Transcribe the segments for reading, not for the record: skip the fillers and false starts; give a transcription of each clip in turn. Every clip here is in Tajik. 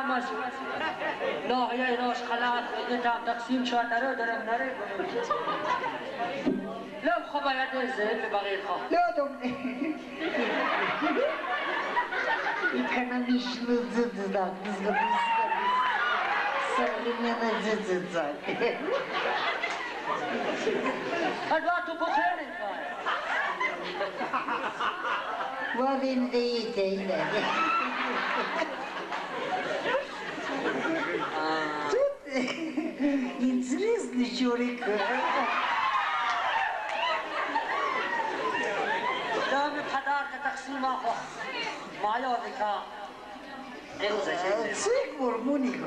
ماش ناحیه راش خلاف خودتم تقسیم شد نره درم نره لو خبايا زين بغير خا لا دم Экономичный дзыдзак, современный дзыдзак. Адвату бухерин. Тут интересный чурик. دام پدر تقسیم آخو مایا وکا Цик мурмуник.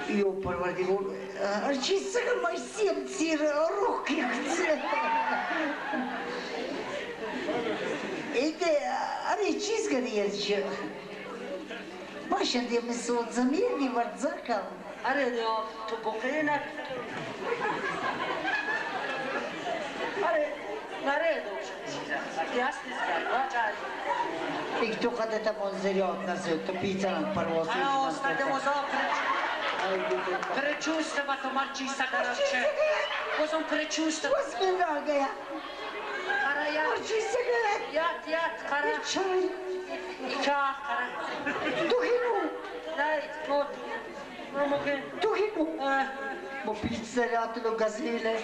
Ё парвардигор, арчисага майсем цир руки. Эде, ари чизгани Башан демисо замени варзакал. Аре то бухена. Аре наре до Ik toch had het hem onzeriot на то пицца над парвоз. Ана остаде мозафр. Пречувствовать марчиса дараче. Бозон пречувствовать. Возьми Карая. Марчиса Ят ят кара. Чай. Ика кара. Тухину. Дай вот. Тухину. Бо пицца лятно газеле.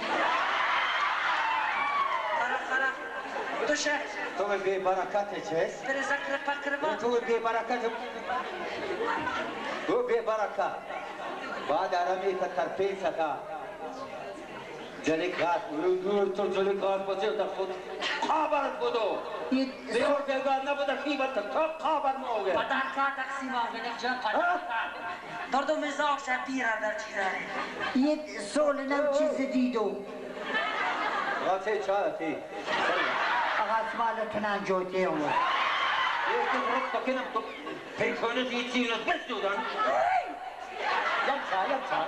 Кара кара. Туше. То бе баракат чес. Перезакрепа. То бе баракат. То бе баракат. بعد عربی تا ترپیل ستا جلیکات دور تو جلیکات بچه تا خود خبرت بدو دیور بیگار نبوده خیبر تا خبر ما ہو گیا پدر کا تقسیم آ گیا جا پدر درد و مزاق سے پیر اندر چیزا ہے یہ سول نم چیز دیدو راته چا تی آقا مالتون انجوتی اون یہ تو رک تکنم تو پیکونه دیتی بس دودن Yapsa.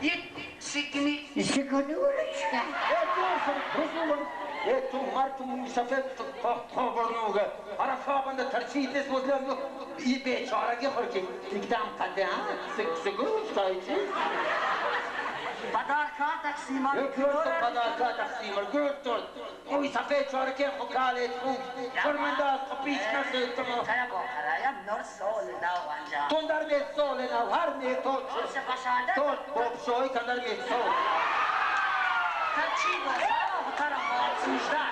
Yet sikini. Sikini uğraşka. Tu mar tu musafir خبرنوگه. آره خوابند ترچیدس مطلب ای بیچارگی خور که اقدام قده ها سگو سایچی. پدر کا تقسیمات. پدر کا تقسیمات. گرتور. اوی سفید چارکه خکالت خوب. شرمنده از خپیش نسید تمام. خیا با خرایم نور سال نو انجام. تون در می سال نو هر می تو. تو بابشوی کن در می سال. ترچی بازا ترا ما سوژده.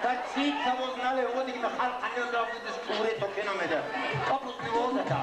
ترچی تواز نله او دیگه خلق قنیان را بودش کوره تو که نمیده. کاپوس میوازه تا.